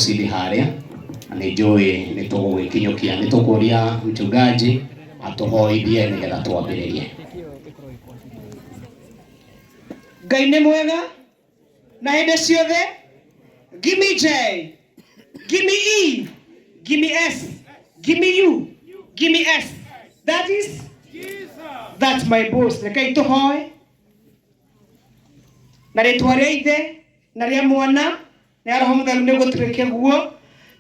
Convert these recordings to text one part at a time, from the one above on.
proceed harĩa na nĩ njũĩ nĩ tũgũgĩkinyũkia. Nĩ tũkũria mchungaji atũhoithie nĩgetha twambĩrĩrie. Ngai nĩ mwega na hĩndĩ ciothe. Give me J, give me E, give me S, give me U, give me S. That is that's my boss. Rekei tũhoe na rĩtwa rĩa Ithe na rĩa Mwana na rĩa Roho Mũtheru nĩ gũtuĩke guo.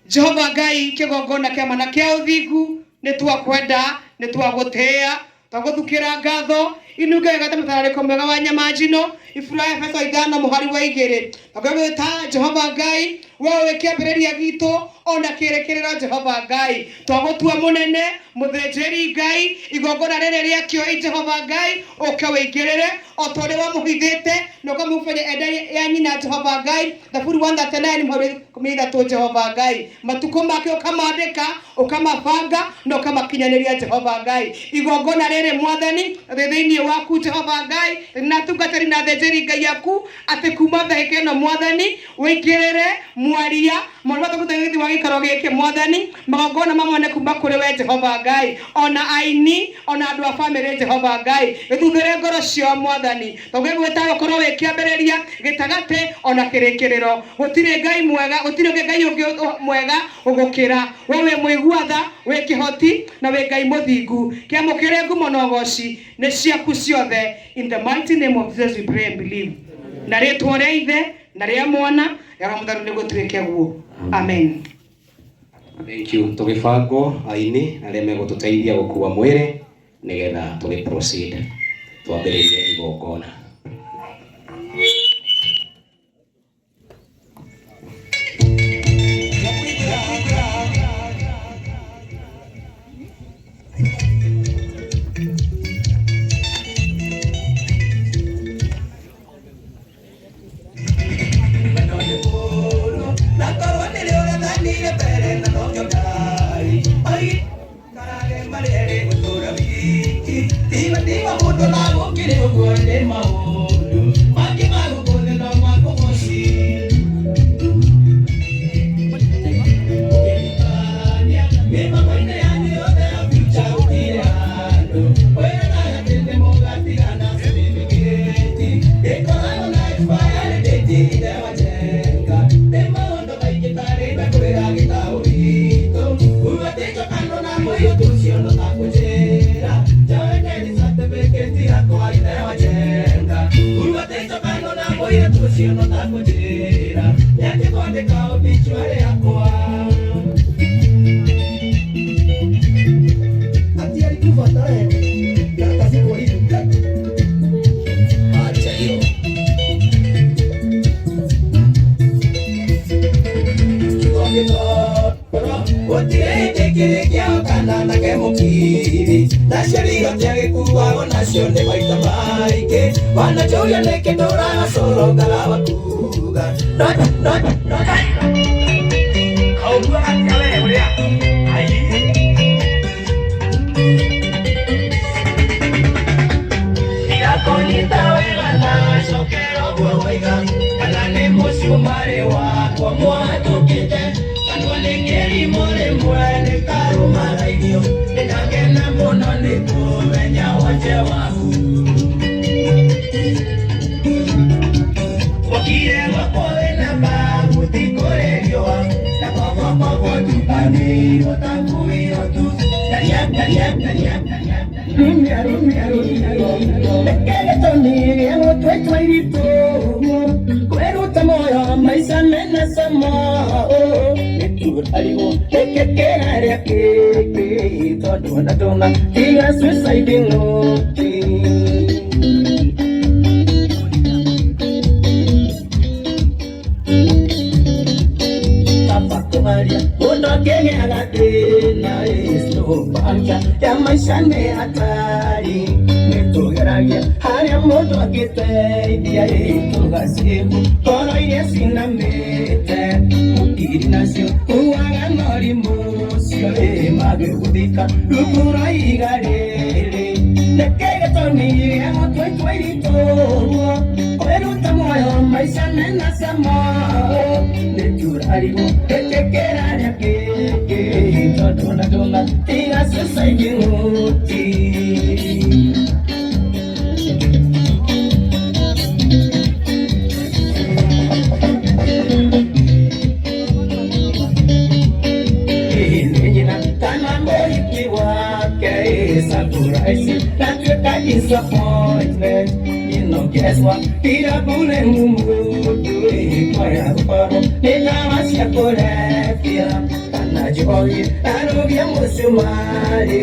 Jehova Ngai kĩgongona kĩa ma na kĩa ũthingu, nĩ twakwenda, nĩ twagũtĩĩa, twagũthukĩra ngatho inunge wega ta mũtararĩko mwega wa nyama njino. Ibura ya Efeso 5 mũhari wa 2, twagwĩta Jehova Ngai, we wĩ kĩambĩrĩria gitũ ona kĩrĩkĩrĩro. Jehova Ngai, twagũtua mũnene mũthĩnjĩri Ngai. Igongona rĩrĩ rĩakĩo, i Jehova Ngai, ũke wĩingĩrĩre o ta ũrĩa wamũhithĩte na ũkamũbenya enda ya nyina. Jehova Ngai, Thaburi 139 mũhari wa 13, Jehova Ngai, matukũ make ũkamandĩka, ũkamabanga na ũkamakinyanĩria. Jehova Ngai, igongona rĩrĩ, Mwathani, rĩ thĩinĩ waku. Jehova Ngai, na atungatĩri na athĩnjĩri Ngai aku, atĩ kuma ndagĩka ĩno, Mwathani, wĩingĩrĩre mwaria maũndũ matũgũteithĩ wa gĩikaro gĩkĩ. Mwathani, magongona mamwe kuma kũrĩ we, Jehova Ngai, ona aini, ona andũ a bamĩrĩ. Jehova Ngai, gĩthuthĩre ngoro ciao. Mwathani, tũngĩgwĩta gũkorwo wĩ kĩambĩrĩria, gĩtagatĩ ona kĩrĩkĩrĩro. Gũtirĩ Ngai mwega, gũtirĩ ũngĩ Ngai ũngĩ mwega gũgũkĩra. We wĩ mũigua tha, wĩ kĩhoti na wĩ Ngai mũthingu. Kĩamũkĩre ngumo na ũgoci nĩ ciaku ciothe. In the mighty name of Jesus we pray and believe. Na rĩtwa rĩa Ithe na rĩa Mwana na Roho Mũtheru nĩ gũtuĩke guo. Amen. Thank you. Tũgĩbangwo aini arĩa megũtũteithia gũkua mwĩrĩ nĩgetha tũgĩ proceed twambĩrĩrie igongona. Nakorwo nĩrĩ ũrethanire mbere na nokĩo Ngai oikarage marĩerĩ gũtũra wiki tiga tiga mũndũ na gũkĩrĩ ũguo nĩ maũndũ mangĩ ma gũkũ thĩ no makũgoci. Mĩbango-inĩ yanyu yothe ya future gũtirĩ handũ kwĩranaga atĩ nĩ mũgatigana. Certificate ĩkoragwo na expiry date. Ithe wa Njenga, nĩ maũndũ maingĩ tarĩ ndakwĩra gĩtaũritũ uga atĩ njokano na mũirĩtu ũcio no takũnjĩra njoe death certificate yakwa. Ithe wa Njenga, uga atĩ njokano na mũirĩtu ũcio no takũnjĩra nĩakĩkwandĩka obituary yakwa. Ati alikufa tarehe na akazikwa hivi. Acha hiyo. Gũtirĩ hĩndĩ kĩrĩ kĩahotana na kemũkiri nacio rigo tia gĩkuagwo nacio nĩ maita maingĩ wananjũria nĩkĩ ndũraga cũrũ ngarawa kuga no no no. Kaũguaga atĩa we ũrĩa? Ai. Ndakũnyita wega na cokera ũguo waiga kana nĩ mũcumarĩ wakwa mwatũkĩte kanua nĩ kĩrimũ rĩmwe nĩ karũmaga irio. Nĩndakena mũno nĩ kũmenya wonje waku. Wokire gwakwa wĩna mbaguthi kũrĩ riũa na kobokobo tukanĩirwo ta nguo tu. Ndaria, ndaria, ndaria, ndaria. Rumia, rumia, rumia, rumia. Gĩtũmi gĩa gũtwĩtwa iritũ kwĩruta muoyo maica mena cama nĩtũrarigwo nĩkĩ kĩrarĩa kĩngĩ tondũ ona ndũna tiga suicide note. Kaba kũharia mũndũ akĩgĩaga thĩna ĩcũbanja ya maica nĩ hatari nĩtũgeragia harĩa mũndũ angĩteithia ĩtũgacibu ngoro iria cinamĩte mũkiri nacio kuaga morimũ ũcio ĩ magĩgũthika rungu rwa ihiga rĩrĩ. Nĩkĩ gĩtũmi gĩa gũtwĩtwa iritũ kwĩruta muoyo maica mena cama? Nĩtũrarigwo ĩtĩkĩra rĩa kĩkĩ tondũ na ndũma tiga suicide note. Nyina kana mũhiki wake surprise natuĩka disappointment. You know, guess what? Tira bure mũndũ kwaya gũkorwo nĩ ndawa cia kũrebia kana njohi arũgia mũcumarĩ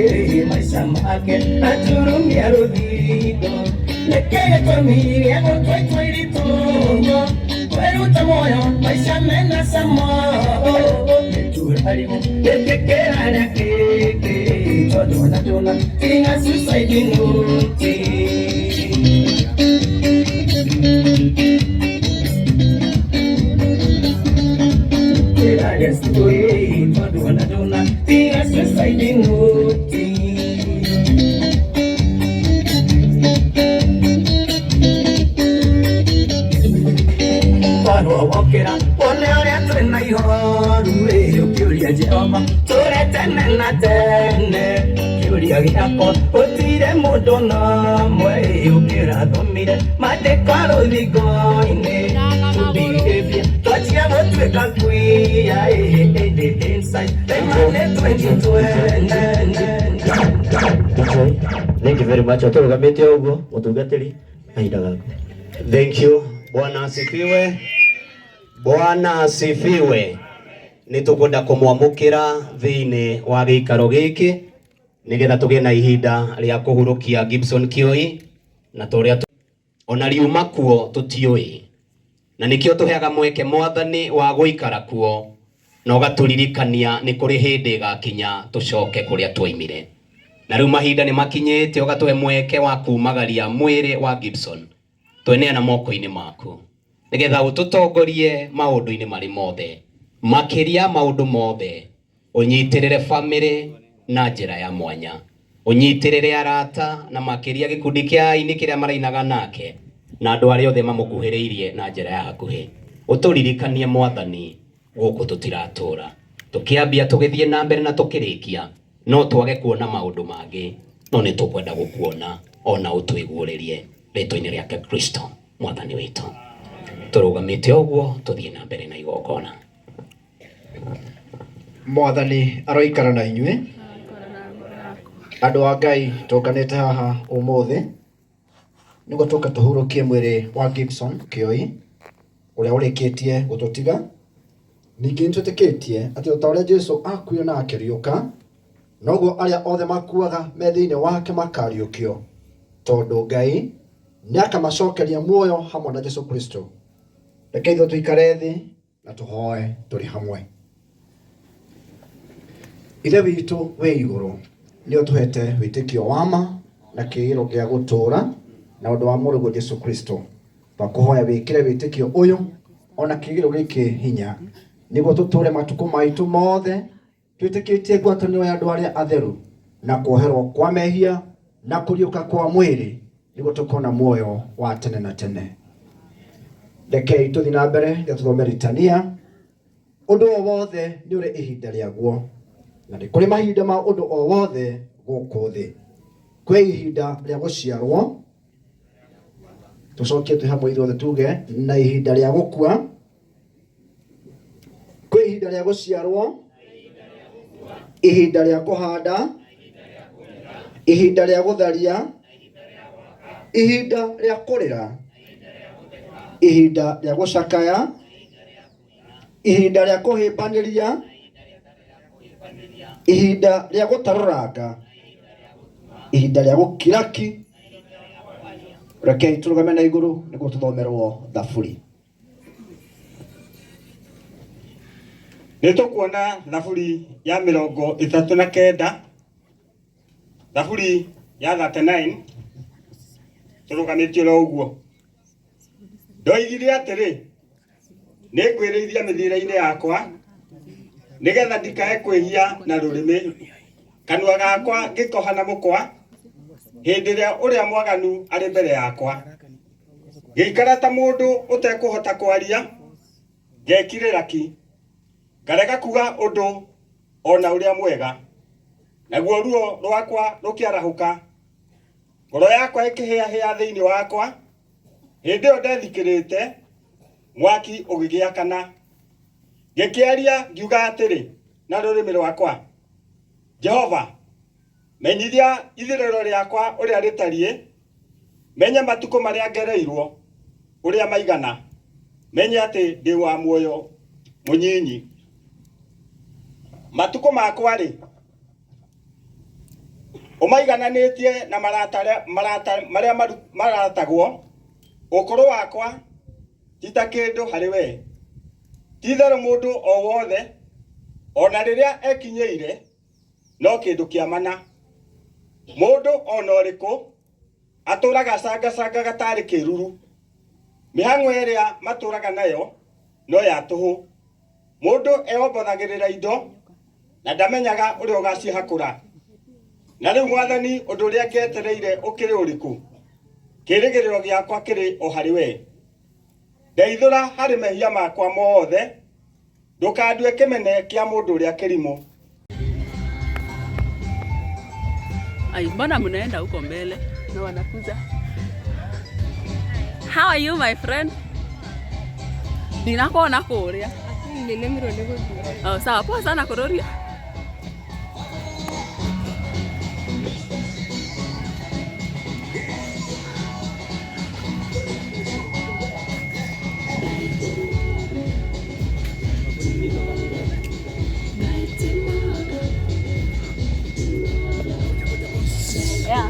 maica make aturumia rũthingo nĩkĩ gĩtũmi gĩa gũtua itua iritũ kwĩruta muoyo maica mena cama nĩtũrarigwo ĩtĩkĩra rĩa kĩkĩ tondũ na ndũna tiga suicide note. Tondũ na ndũna tiga suicide note. Twarwo wokĩra wone ũrĩa twĩna ihoru ĩ ũkĩũria Jehova tũre tene na tene kĩũria gĩakwa gũtirĩ mũndũ na ũmwe ũkĩrathomire maandĩko rũthingo-inĩ tũbihĩbia twanjia gũtuĩka kuia ĩndĩ inside rĩma nĩ 2020. Thank you very much. Ũtũrũgamĩte ũguo mũtungatĩri mahinda gaku. Thank you. Bwana asifiwe. Bwana asifiwe. Nĩ tũkwenda kũmwamũkĩra thĩinĩ wa gĩikaro gĩkĩ nĩgetha tũgĩe na ihinda rĩa kũhurũkia Gibson Kioi na tũrĩa ona riuma kuo tũtiũĩ na nĩkĩo tũheaga mweke mwathani wa gũikara kuo na ũgatũririkania nĩ kũrĩ hĩndĩ ĩgakinya tũcoke kũrĩa twaimire na rĩu mahinda nĩ makinyĩte ũgatũhe mweke wa kumagaria mwĩrĩ wa Gibson tweneana moko-inĩ maku nĩgetha ũtũtongorie maũndũ-inĩ marĩ mothe makĩria maũndũ mothe ũnyitĩrĩre famĩlĩ na njĩra ya mwanya ũnyitĩrĩre arata na makĩria gĩkundi kĩa aini kĩrĩa marainaga nake na andũ arĩa othe mamũkuhĩrĩirie na njĩra ya hakuhĩ ũtũririkanie mwathani gũkũ tũtiratũra tũkĩambia tũgĩthiĩ na mbere na tũkĩrĩkia no twage kuona maũndũ mangĩ no nĩ tũkwenda gũkuona ona ũtwĩguũrĩrie rĩtwa-inĩ rĩake Kristo mwathani witũ tũrũgamĩte ũguo tũthiĩ na mbere na igongona. Mwathani aroikara na inyuĩ andũ a Ngai tũnganĩte haha ũmũthĩ nĩguo tũke tũhurũkie mwĩrĩ wa Gibson Kioi ũrĩa ũrĩkĩtie gũtũtiga. Ningĩ nĩtwĩtĩkĩtie atĩ o ta ũrĩa Jesũ akuire na akĩriũka noguo arĩa othe makuaga me thĩinĩ wake makariũkio tondũ Ngai nĩakamacokeria muoyo hamwe na Jesũ Kristo. Reke ithuĩ tũikare thĩ na tũhoe tũrĩ hamwe. Ithe witũ wĩ igũrũ nĩ ũtũhete wĩtĩkio wa ma na kĩĩrĩgĩrĩro gĩa gũtũũra na ũndũ wa mũrũguo Jesũ Kristo. Twakũhoya wĩkĩre wĩtĩkio ũyũ ona kĩĩrĩgĩrĩro gĩkĩ hinya nĩguo tũtũũre matukũ maitũ mothe twĩtĩkĩtie ngwatanĩro ya andũ arĩa atheru na kuoherwo kwa mehia na kũriũka kwa mwĩrĩ nĩguo tũkona muoyo wa tene na tene. Rekei tũthiĩ na mbere nĩgetha tũthome ritania. Ũndũ o wothe nĩ ũrĩ ihinda rĩaguo na nĩ kũrĩ mahinda ma ũndũ o wothe gũkũ thĩ. Kwĩ ihinda rĩa gũciarwo tũcokie twĩ hamwe ithuothe tuge na ihinda rĩa gũkua. Kwĩ ihinda rĩa gũciarwo, ihinda rĩa kũhanda, ihinda rĩa gũtharia, ihinda rĩa kũrĩra, ihinda rĩa gũcakaya, ihinda rĩa kũhĩmbanĩria, ihinda rĩa gũtarũranga, ihinda rĩa gũkiraki. Rekei tũrũgame na igũrũ nĩguo tũthomerwo thaburi. Nĩ tũkuona thaburi ya 39, thaburi ya 39 tũrũgamĩtio oro ũguo. Ndoigire atĩrĩ, nĩ ngwĩrĩithia mĩthiĩre-inĩ yakwa nĩgetha ndikae kwĩhia na rũrĩmĩ, kanua gakwa ngĩkoha na mũkwa hĩndĩ ĩrĩa ũrĩa mwaganu arĩ mbere yakwa. Ngĩikara ta mũndũ ũtekũhota kwaria, Ngekirĩra ki, ngarega kuga ũndũ ona ũrĩa mwega. Naguo ruo rwakwa rũkĩarahũka, ngoro yakwa ĩkĩhĩahĩa thĩinĩ wakwa. Hĩndĩ ĩyo ndethikĩrĩte, mwaki ũgĩgĩakana. Ngĩkĩaria ngiuga atĩrĩ na rũrĩmĩ rwakwa, Jehova, menyithia ithirĩro rĩakwa ũrĩa rĩtariĩ, menye matukũ marĩa ngereirwo ũrĩa maigana, menye atĩ ndĩ wa muoyo mũnyinyi. Matukũ makwa-rĩ, ũmaigananĩtie na marata marĩa maratagwo, ũkũrũ wakwa ti ta kĩndũ harĩ we. Ti-itherũ mũndũ o wothe ona rĩrĩa ekinyĩire no kĩndũ kĩa mana. Mũndũ ona ũrĩkũ atũraga acangacangaga tarĩ kĩruru. Mĩhang'o ĩrĩa matũraga nayo no ya tũhũ. Mũndũ eombothagĩrĩra indo na ndamenyaga ũrĩa ũgacihakũra. Na rĩu Mwathani, ũndũ ũrĩa ngetereire ũkĩrĩ ũrĩkũ? Kĩĩrĩgĩrĩro gĩakwa kĩrĩ o harĩ we. Ndeithũra harĩ mehia makwa mothe, ndũkandue kĩmene kĩa mũndũ ũrĩa kĩrimũ. Ai, mbona mnaenda huko mbele na wanakuja? How are you my friend? Ndinakuona kuria. Oh, sawa, poa sana kururia. Yeah.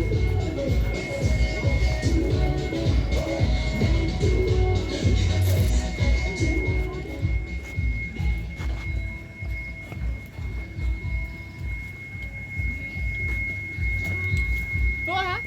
Poa.